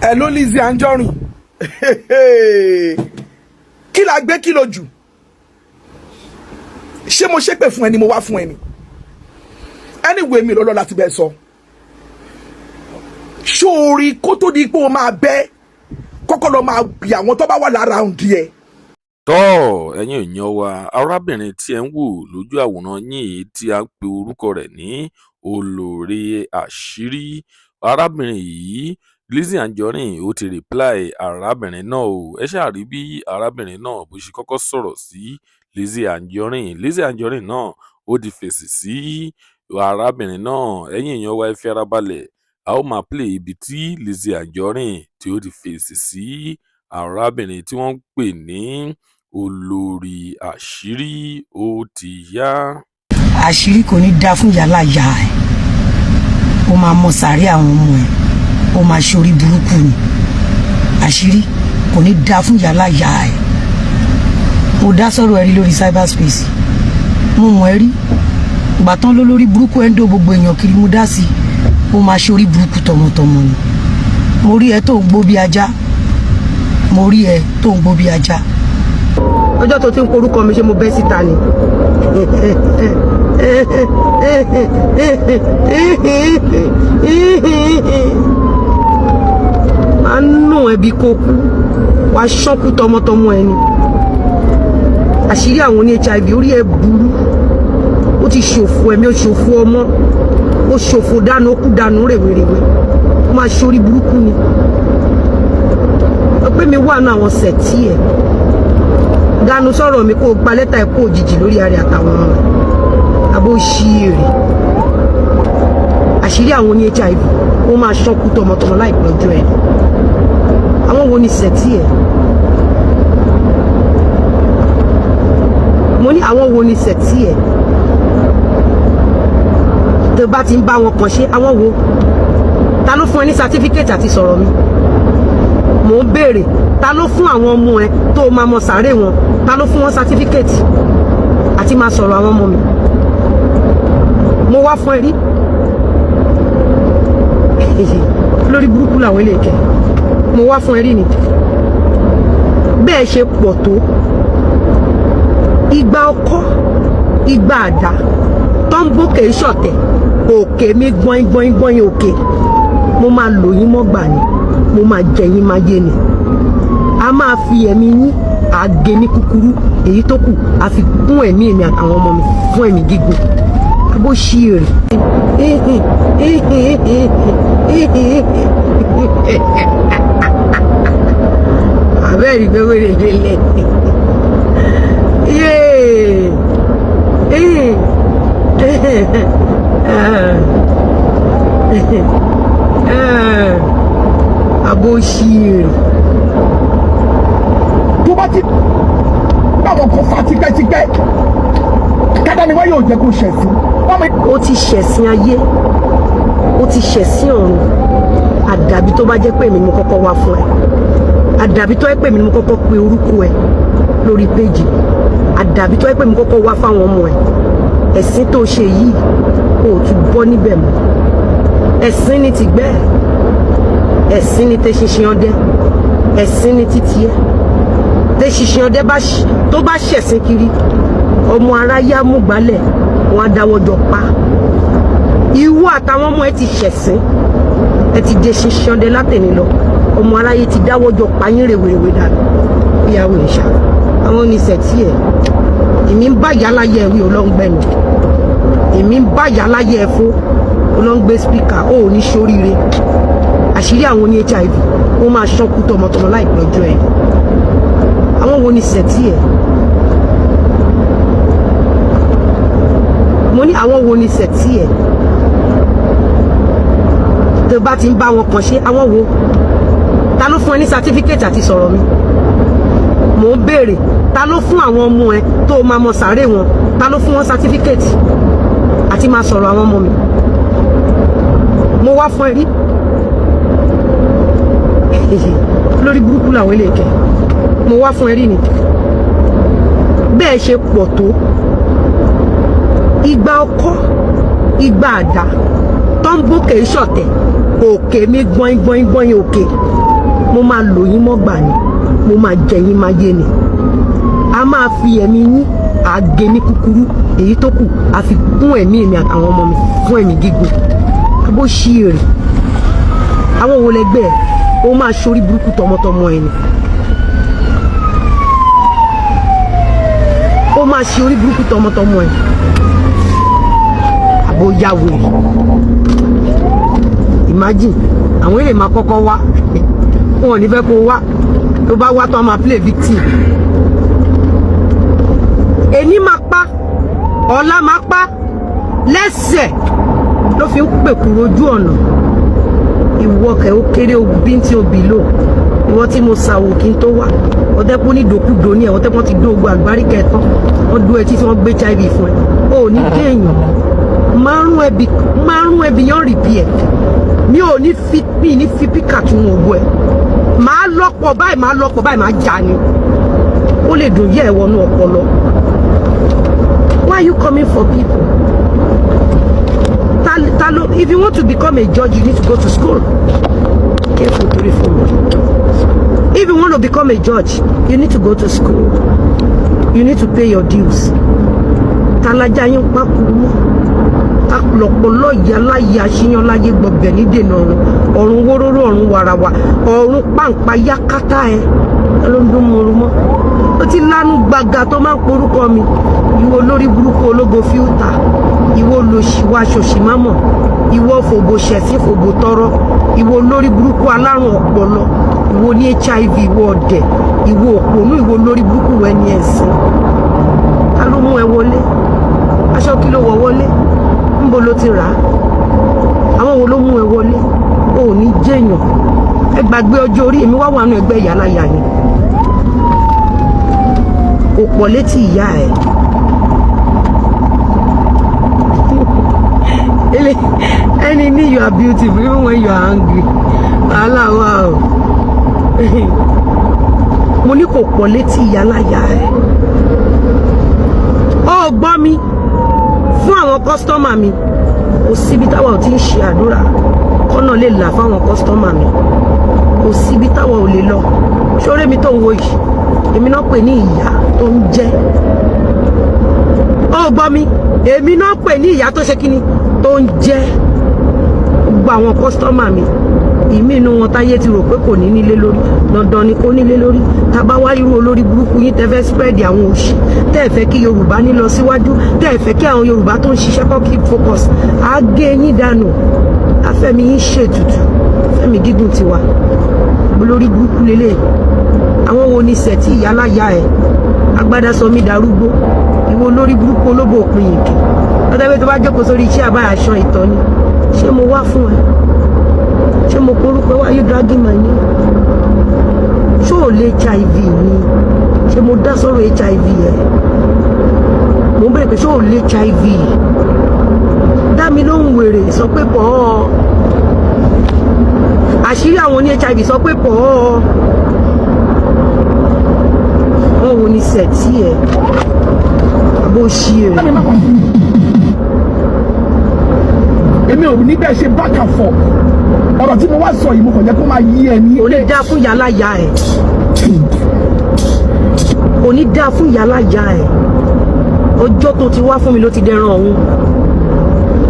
Ẹ ló Lizzy Anjorin, kí la gbé, kí lo jù? Ṣé mo ṣépè fún ẹni mo wá fún ẹni? Anyway, mi lọ́lọ́ láti bẹ́ẹ̀ sọ sórí kó tó di pé o máa bẹ́ kọ́kọ́ lọ máa bì àwọn tó bá wà lára òǹdí ẹ̀. Tọ́, ẹ̀yin èèyàn wa, arábìnrin tí ẹ̀ ń wò lójú àwòrán yín yìí tí à ń pe orúkọ rẹ̀ ní Olórí Àṣírí, arábìnrin yìí, Lizzy Anjorin, ó ti reply arábìnrin náà o. Ẹ ṣáà rí bí arábìnrin náà bó ṣe kọ́kọ́ sọ̀rọ̀ sí Lizzy Anjorin. Lizzy Anjorin náà ó ti fèsì sí arábìnrin náà. Ẹ̀yin èèyàn wa, ẹ fi ara balẹ̀, a ó máa play ibi tí Lizzy Anjorin tí ó ti fèsì sí arábìnrin tí wọ́n ń pè ní Olórí Àṣírí. Ó ti yá. Àṣírí, kò ní dáa fún yàrá ìyá ẹ. Ó máa mọ sàárè àwọn ọmọ ẹ, ó máa ṣorí burúkú ni. Àṣírí, kò ní dáa fún yàrá ìyá ẹ. Mo dá sọ̀rọ̀ ẹ rí lórí cyberspace, mo mọ̀ ẹ́ rí. Ìgbà tán ló lórí burúkú ẹ̀ ń dó gbogbo èèyàn kiri, mo dá sí i. Ó máa ṣorí burúkú tọmọtọmọ ni. Mo rí ẹ tó ń gbó bí ajá, mo rí ẹ tó ń gbó bí ajá. Ọjọ́ tó ti ń porúkọ mi, ṣé mo bẹ́ síta ni? Máa ń nù ẹbí kó kú, wàá ṣánkú tọmọtọmọ ẹni. Àṣírí àwọn oní HIV, orí ẹ burú. Ó ti ṣòfò ẹ̀mí, ó ṣòfò ọmọ, ó ṣòfò dànù, ó kú dànù rèwerèwe. Ó máa ṣorí burúkú ni. Ọpẹ́ mi wà náà, àwọn sẹ̀tì ẹ̀ dànù sọ̀rọ̀ mi, kó o gba lẹ́tà ẹ̀kọ́ òjijì lórí ara àtàwọn ọmọ rẹ̀. Abó ṣí èrè. Àṣírí àwọn oní HIV, ó máa ṣánkú tọmọtọmọ láìpẹ́ ọjọ́ ẹ̀. Àwọn wo ni sẹ̀tì ẹ̀? Mo ní àwọn wo ni sẹ̀tì ẹ̀ tó bá ti ń bá wọn kàn ṣe? Àwọn wo? Ta ló fún ẹ ní sátífíkẹ́tì àti sọ̀rọ̀ mi? Mò ń béèrè, ta ló fún àwọn ọmọ ẹ tó máa mọ sàárè wọn? Ta ló fún wọn sátífíkẹ́tì àti máa sọ̀rọ̀ àwọn ọmọ mi? Mo wá fún ẹ rí. Lórí burúkú làwọn eléyìí. Mo wá fún ẹ rí ni. Bẹ́ẹ̀ ṣe pọ̀ tó, igba ọkọ́, igba àdá tó ń bókè ṣọ̀tẹ̀ òkè mi gbọ́n gbọ́n gbọ́n òkè. Mo máa lò yín mọ́gbà ni, mo máa jẹ yín máa yé ni. A máa fi ẹ̀mí yín àgé ní kúkúrú, èyí tó kù a fi kún ẹ̀mí èmi àtàwọn ọmọ mi fún ẹ̀mí gígùn. Abó ṣí èrè. Abẹ́rẹ́ pé wéré lélẹ̀ yéé. Abó ṣí èrè. Tó bá ti báwọn kan fa tipẹ́tipẹ́ kádàníwá yóò jẹ́ kó ṣẹ̀sín. Ó ti ṣẹ̀sín ayé, ó ti ṣẹ̀sín ọ̀run. Àdàbí tó bá jẹ́ pé èmi ni mo kọ́kọ́ wá fún ẹ, àdàbí tó jẹ́ pé èmi ni mo kọ́kọ́ pe orúkọ ẹ lórí péjì, àdàbí tó jẹ́ pé mo kọ́kọ́ wá fáwọn ọmọ ẹ. Ẹ̀sín tó ṣe yìí, kò tún bọ́ níbẹ̀ mọ́. Ẹ̀sín ni tìgbẹ́, ẹ̀sín ni tẹ́ṣinṣin ọdẹ, ẹ̀sín ni títí ẹ. Tẹ́ṣinṣin ọdẹ tó bá ṣẹ̀sín kiri, ọmọ aráyé amúgbálẹ̀ wọn á dáwọ́jọ pa. Ìwọ àtàwọn ọmọ ẹ ti ṣẹ̀sín, ẹ ti dé ṣinṣin ọdẹ látẹ̀ni lọ. Ọmọ aráyé ti dáwọ́jọ pa yín rèwerèwe dànù. Ìyàwó ìṣà àwọn oníṣẹ́ tí ẹ̀, èmi ń bá yàrá yẹ ẹ̀wí olóńgbẹ́nu, èmi ń bá yàrá yẹ ẹ̀fọ́ olóńgbé spíkà. Ó ò ní ṣoríire. Àṣírí àwọn oní HIV, ó máa ṣánkú tọmọtọmọ láìpẹ́ ọjọ́ ẹ̀. Àwọn wo ni sẹ̀tì ẹ̀? Mo ní àwọn wo ni sẹ̀tì ẹ̀ tó bá ti ń bá wọn kàn ṣe? Àwọn wo? Ta ló fún ẹ ní sátífíkẹ́tì àti sọ̀rọ̀ mi? Mò ń béèrè, ta ló fún àwọn ọmọ ẹ tó máa mọ sàárè wọn? Ta ló fún wọn sátífíkẹ́tì àti máa sọ̀rọ̀ àwọn ọmọ mi? Mo wá fún ẹ rí. Lórí burúkú làwọn eléyìí. Mo wá fún ẹ rí ni. Bẹ́ẹ̀ ṣe pọ̀ tó, igba ọkọ́, igba àdá tó ń bókè ṣọ̀tẹ̀. Òkè mi gbọ́n gbọ́n gbọ́n òkè. Mo máa lò yín mọ́gbà ni, mo máa jẹ yín máa yé ni. A máa fi ẹ̀mí yín àgé ní kúkúrú, èyí tó kù a fi kún ẹ̀mí mi àtàwọn ọmọ mi fún ẹ̀mí gígùn. Abó ṣí èrè, àwọn wo lẹgbẹ́ ẹ̀? Ó máa ṣorí burúkú tọmọtọmọ ẹ ni. Ó máa ṣe orí burúkú tọmọtọmọ ẹ. Àbó ya wèrè. Imagine, àwọn èlé máa kọ́kọ́ wá, wọn ò ní fẹ́ kó wá. Tó bá wá tó, a máa play victim. Èní máa pa, ọ̀la máa pa, lẹ́sẹ̀ ló fi ń pèkúrò ojú ọ̀nà. Ìwọ kẹ, ó kéré bíntín obì lò. Ìwọ tí mo ṣàwò kí n tó wá, ọtẹ́pọ̀ ní ìdòkúdò ní ẹ̀, ọtẹ́pọ̀ ti dó ogun àlùbáríkà ẹ̀ tán, wọ́n dó etí tí wọ́n gbé HIV fún ẹ. Ó ní kéèyàn márùn ẹbí márùn ẹbí yàn rìpì ẹ. Mi ò ní fi, mi ní fi píkà tún ògbó ẹ. Màá lọ́pọ̀ báyìí, màá lọ́pọ̀ báyìí, màá já ni. Ó lè dùn yẹ́ ẹ wọnú ọpọlọ. Why are you coming for people? Ta ta ló? If you want to become a judge, you need to go to school. Careful torí fún mi. If you want to become a judge, you need to go to school, you need to pay your dues. Talaja yín pákó mọ́ lọ́pọ̀lọ́ ìyá láyé aṣíyàn láyé gbọ̀bẹ̀ ní dènà ọ̀run, ọ̀run wóróró, ọ̀run wàràwà, ọ̀run pàǹpá yákátá ẹ. Ẹ ló ń dún mọ́rú mọ́. Ó ti lánú gbàgà tó máa ń porúkọ mi. Ìwọ olórí burúkú ológo fíútà, ìwọ olóṣìwọ aṣòṣì mámọ̀, ìwọ fòbò ṣẹ̀sí fòbò tọrọ, ìwọ olórí burúkú alárùn ọpọlọ, ìwọ ní HIV, ìwọ ọ̀dẹ̀, ìwọ òpònú, ìwọ olórí burúkú ẹni ẹ̀sìn. Ta ló mú ẹ wọlé? Aṣọ kí ló wọ̀ wọlé? Ńbo ló ti rà á? Àwọn wo ló mú ẹ wọlé? O ò ní jẹ́yàn. Ẹ gbàgbé ọjọ́ orí. Èmi wá wà nù ẹgbẹ́ ìyá láyà yẹn, kò pọ̀ létí ìyá ẹ̀. Ẹni ní you are beautiful even when you are angry. Wàhálà wà o. Mo ní kò pọ̀ létí ìyá láyà ẹ̀. Ó gbọ́ mi fún àwọn customer mi. Kò síbi táwa ò ti ń ṣe àdúrà kọ́nà lè là fáwọn customer mi. Kò síbi táwa ò lè lọ. Ṣóré mi tó ń wo yìí, èmi náà pè ní ìyá tó ń jẹ́. Ó gbọ́ mi, èmi náà pè ní ìyá tó ṣe kíni, tó ń jẹ́. Gbogbo àwọn customer mi, ìmí inú wọn táyé ti rò pé kò ní nílé lórí, dandan ni kó nílé lórí. Tá bá wá irú olórí burúkú yín, tẹ́ fẹ́ spread àwọn òṣì, tẹ́ fẹ́ kí Yorùbá ní lọ síwájú, tẹ́ fẹ́ kí àwọn Yorùbá tó ń ṣiṣẹ́ kọ́ keep focus, á gé yín dànù. Afẹ́mi yín ṣètùtù fẹ́mi gígùn tiwa. Olórí burúkú lélẹ̀. Àwọn wo ni sẹ̀tì ìyáláyà ẹ̀? Agbádá sọ mí darúgbó. Ìwọ olórí burúkú olóbò òpin yìí, ọ̀tẹ́gbẹ́ tó bá jókòó sórí iṣẹ́ àbáyà aṣọ ìtọ́ ni. Ṣé mo wá fún ẹ? Ṣé mo porúkọ? Why you dragging my name? Ṣó ò lè HIV ni? Ṣé mo dá sọ̀rọ̀ HIV ẹ̀? Mo ń bèrè pé ṣó ò lè HIV? Dá mi lóhùn. Wèrè sọ pé pọ̀ ọ́. Àṣírí àwọn oní HIV sọ pé pọ̀ ọ́. Wọ́n wo ni sẹ̀tí ẹ̀? Bó ṣí èrè. Èmi ò ní bẹ́ẹ̀ ṣe back and forth. Ọ̀rọ̀ tí mo wá sọ yìí, mo kàn jẹ́ kó máa yí ẹ ní. Kò ní dáa fún yàrá ya ẹ̀. Kò ní dáa fún yàrá ya ẹ̀. Ọjọ́ tó ti wá fún mi ló ti dẹran ọ̀hún.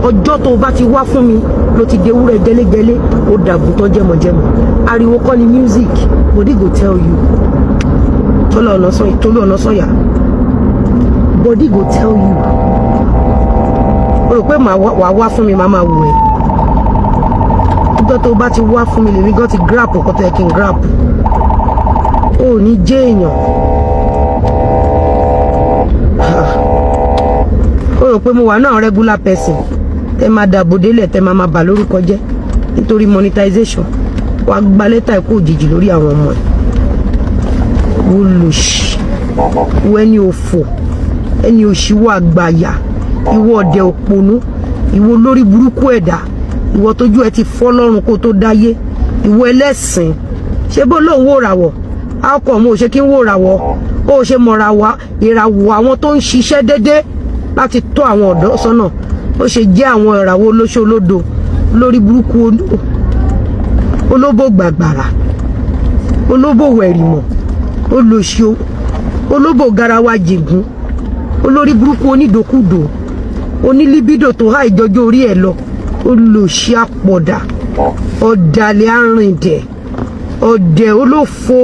Ọjọ́ tó bá ti wá fún mi ló ti dewúrẹ́ jẹ́lẹ́jẹ́lẹ́, ó dàgùntàn jẹ́mọ̀jẹ́mọ̀. Ariwo kọ́ ni music. Body go tell you. Tọ́lá ọ̀nà sọ, Tolú ọ̀nà sọ̀yà. Body go tell you. O rò pé wàá wá fún mi, màá máa wù ẹ́. Ọjọ́ tó bá ti wá fún mi, lèmi gan ti grab nǹkan tó yẹ kí n grab. O ò ní jẹ́ èèyàn. O rò pé mo wà náà regular person tẹ máa dàbò délẹ̀, tẹ máa máa bà lórúkọ jẹ́ nítorí monetization. Wàá gba lẹ́tà ikú òjijì lórí àwọn ọmọ ẹ̀. Wọ́n lòṣì, wọ́n ẹni òfò, ẹni òṣìwọ́ àgbàyà, ìwọ ọ̀dẹ̀ òpònú, ìwọ olórí burúkú ẹ̀dá, ìwọ tójú ẹ ti fọ́ lọ́rùn kó tó dáyé, ìwọ ẹlẹ́sìn. Ṣé bó lóun wò ràwọ̀ akọ mo ṣe kí n wò ràwọ̀ ó ṣe mọ̀ra wa ìràwọ̀ àwọn tó ń ṣiṣẹ́ dédé láti tọ́ àwọn ọ̀dọ́ sọ́nà, ó ṣe jẹ́ àwọn ìràwọ̀ olóṣòlódo lórí burúkú. Olóbò gbàgbàrà, olóbò wẹ̀rìmọ̀, olóṣì, olóbò garawa jìgún, olórí burúkú, onídòkúdò, onílíbídò tó há ìjọjọ́ orí ẹ̀ lọ, olóṣì àpọ̀dà, ọ̀dàlẹ̀ arìndẹ̀, ọ̀dẹ̀, olófo,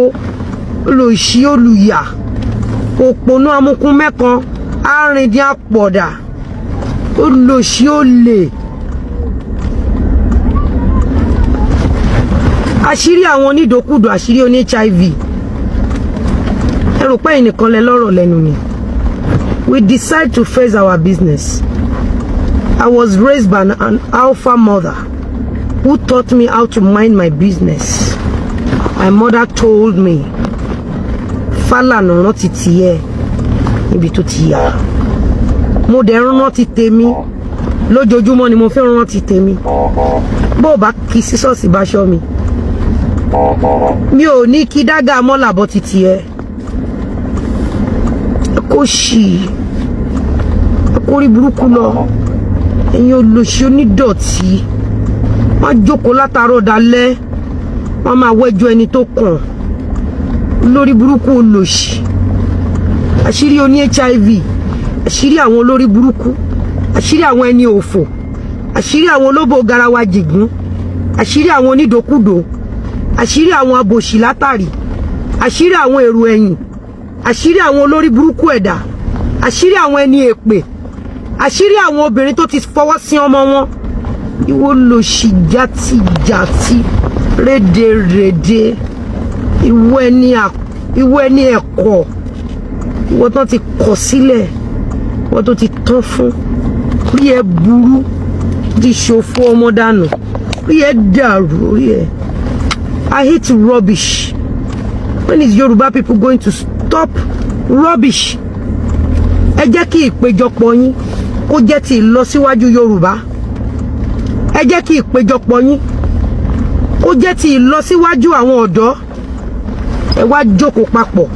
olóṣì, olùyà, òpònú, amukun mẹ́kan, arìndín àpọ̀dà, olóṣì, olè. Àṣírí àwọn onídòkúdò, àṣírí oní HIV. Ẹ rò pé ẹnìkan lẹ lọ́rọ̀ lẹ́nu ni. We decide to face our business. I was raised by an alpha mother who taught me how to mind my business. My mother told me, Fálànà, rántí tiẹ̀ níbi tó ti yà. Mo dẹ̀ ń rántí tèmi lójoojúmọ́ ni mo fẹ́ rántí tèmi. Bó o bá kí sísọ́ọ̀sì bá ṣọ́ mi, mi ò ní kí dágà mọ́làbọ̀ títí ẹ. Kó ṣì ẹ, kó rí burúkú lọ. Ẹ̀yin olóṣì onídọ̀tí, wọ́n jókòó látàárọ̀ dalẹ́, wọ́n máa wẹ́jọ́ ẹni tó kàn. Lórí burúkú, olóṣì, àṣírí oní HIV, àṣírí àwọn olórí burúkú, àṣírí àwọn ẹni òfò, àṣírí àwọn olóbò garawa jìgún, àṣírí àwọn onídòkúdò, àṣírí àwọn abòṣì látàrí, àṣírí àwọn èrò ẹ̀yìn, àṣírí àwọn olórí burúkú ẹ̀dá, àṣírí àwọn ẹni èpè, àṣírí àwọn obìnrin tó ti fọwọ́ sí ọmọ wọn. Ìwọ lòṣì játijàti, rédèrèdè, ìwọ ẹni ẹ̀kọ́, ìwọ tó ti kọ̀ sílẹ̀, ìwọ tó ti tán fún. Rí ẹ burú, ti ṣòfò ọmọ dànù, rí ẹ dàrú, rí ẹ. I hate rubbish. When is Yoruba people going to stop rubbish? Ẹ jẹ́ kí ìpéjọpọ̀ yín kó jẹ́ ti ìlọsíwájú Yorùbá. Ẹ jẹ́ kí ìpéjọpọ̀ yín kó jẹ́ ti ìlọsíwájú àwọn ọ̀dọ́. Ẹ wá jókòó papọ̀,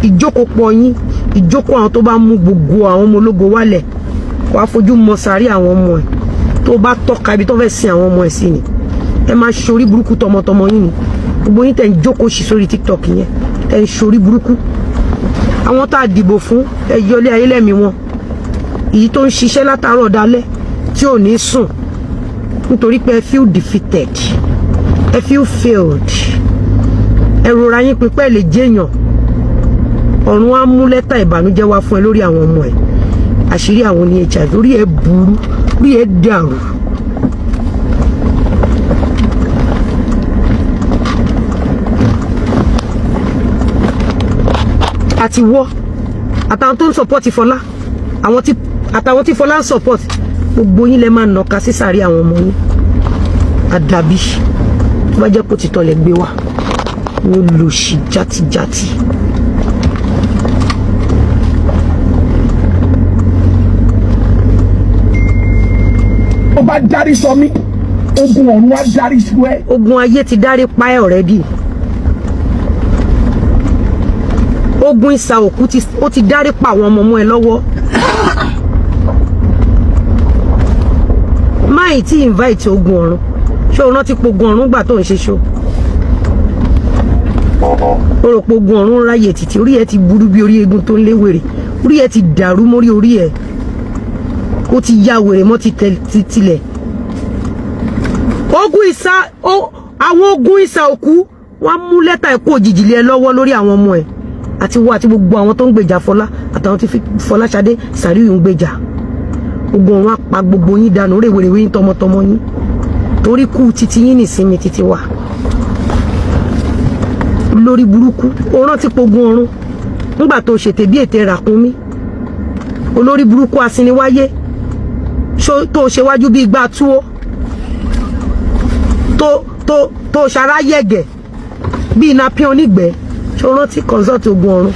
ìjókòó pọ̀ yín, ìjókòó àwọn tó bá mú gbogbo àwọn ọmọ ológo wálẹ̀, wàá fojú mọ sàárì àwọn ọmọ ẹ̀ tó bá tọ́ka ibi tó fẹ́ sin àwọn ọmọ ẹ̀ sí ni. Ẹ máa ṣorí burúkú tọmọtọmọ yín ni. Gbogbo yín tẹ̀ ń jókòó sí sórí TikTok yẹn, tẹ̀ ń ṣorí burúkú. Àwọn tá a dìbò fún, ẹ yọlé ayé lẹ́mìí wọn. Èyí tó ń ṣiṣẹ́ látàárọ̀ dalẹ́ tí ò ní sùn nítorí pé ẹ feel defeated, ẹ feel failed, ẹ rora yín pípẹ́ lè jẹ́yàn. Ọ̀run á mú lẹ́tà ìbànújẹ́ wá fún ẹ lórí àwọn ọmọ ẹ. Àṣírí àwọn ní HIV. Orí ẹ burú, orí ẹ dàrú. Àti wọ́ àtàwọn tó ń support Fọlá, àwọn tí àtàwọn tí Fọlá ń support, gbogbo yín lẹ máa nàka sí sàárì àwọn ọmọ yín. Àdàbí tó bá jẹ́ kó ti tọ̀lẹ̀ gbé wá ní olùsí játijàti. Ó bá darí sọ mí, ogun ọ̀run á darí sí ẹ. Ogun ayé ti dárí pa ẹ́ already. Ogun ìsà òkú ó ti dárí pa àwọn ọmọ ọmọ ẹ lọ́wọ́. Máì tí invite ogun ọ̀run. Ṣé o rántí pogun ọ̀run gbà tó ń ṣe ṣó o rò pé ogun ọ̀run ráyè títí? Orí ẹ ti burú bí orí egun tó ń lé wèrè. Orí ẹ ti dàrú mórí, orí ẹ ó ti ya wèrè mọ́ ti tilẹ̀. Ogun ìsà, àwọn ogun ìsà òkú, wọ́n mú lẹ́tà ẹ̀kú òjijì lé ẹ lọ́wọ́ lórí àwọn ọmọ ẹ̀, àti wọ́n àti gbogbo àwọn tó ń gbèjà Fọlá, àtàwọn tí Fọláṣadé Sàríù ń gbèjà. Ogun ọ̀run á pa gbogbo yín dànù rèwerèwe yín, tọmọtọmọ yín, torí kú títí yín nìsinmi títí wà. Lórí burúkú, ó rántí pogun ọ̀run nígbà tó ṣètè bí ètè ràkúnmí. Olórí burúkú, asiniwáyé tó ṣe wájú bí igbá túwó, tó ṣara yẹ̀gẹ̀ bí iná pín onígbẹ́. Ṣó rántí consult ogun ọ̀run?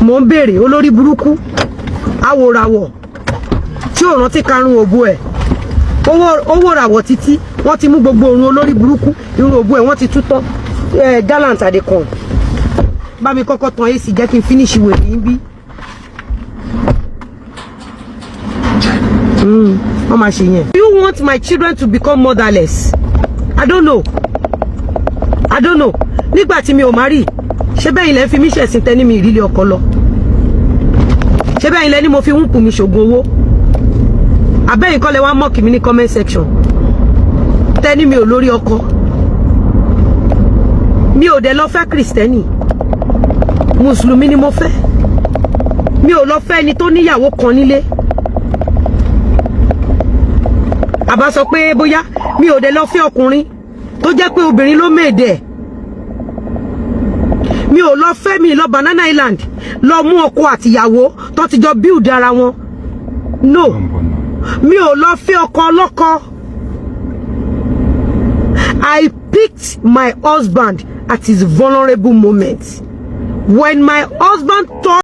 Mò ń béèrè. Olórí burúkú, awòràwọ̀ tí ò rántí karùn òbo ẹ̀, owó ràwọ̀ títí wọ́n ti mú gbogbo òrùn. Olórí burúkú, irun òbo ẹ̀ wọ́n ti tú tán. Ẹ̀ gallant adekun, bá mi kọ́kọ́ tan AC, jẹ́ kí n finish wèrè yín bí. Wọ́n máa ṣe yẹn. Do you want my children to become motherless? I don't know, I don't know. Nígbà tí mi ò má rí, ṣé bẹ́ẹ̀ ilẹ̀ ń fi mí ṣẹ̀sìn tẹ́ni mi ìrírí ọkọ lọ? Ṣé bẹ́ẹ̀ ilẹ̀ ni mo fi ń kù mí ṣògùn owó? Abẹ́yìn kọ́ lẹ wá mock mi ní comment section, tẹ́ni mi ò lórí ọkọ. Mi ò dẹ̀ lọ fẹ́ Christian, Mùsùlùmí ni mo fẹ́. Mi ò lọ fẹ́ ẹni tó níyàwó kan nílé. Àbá sọ pé bóyá mi ò dẹ̀ lọ fẹ́ ọkùnrin tó jẹ́ pé obìnrin ló mèdè ẹ̀. Mi ò lọ fẹ́, mi lọ Banana Island lọ mú ọkọ àtìyàwó tó ti jọ build ara wọn. No, mi ò lọ fẹ́ ọkọ ọlọ́kọ. I picked my husband at his vulnerable moment when my husband thought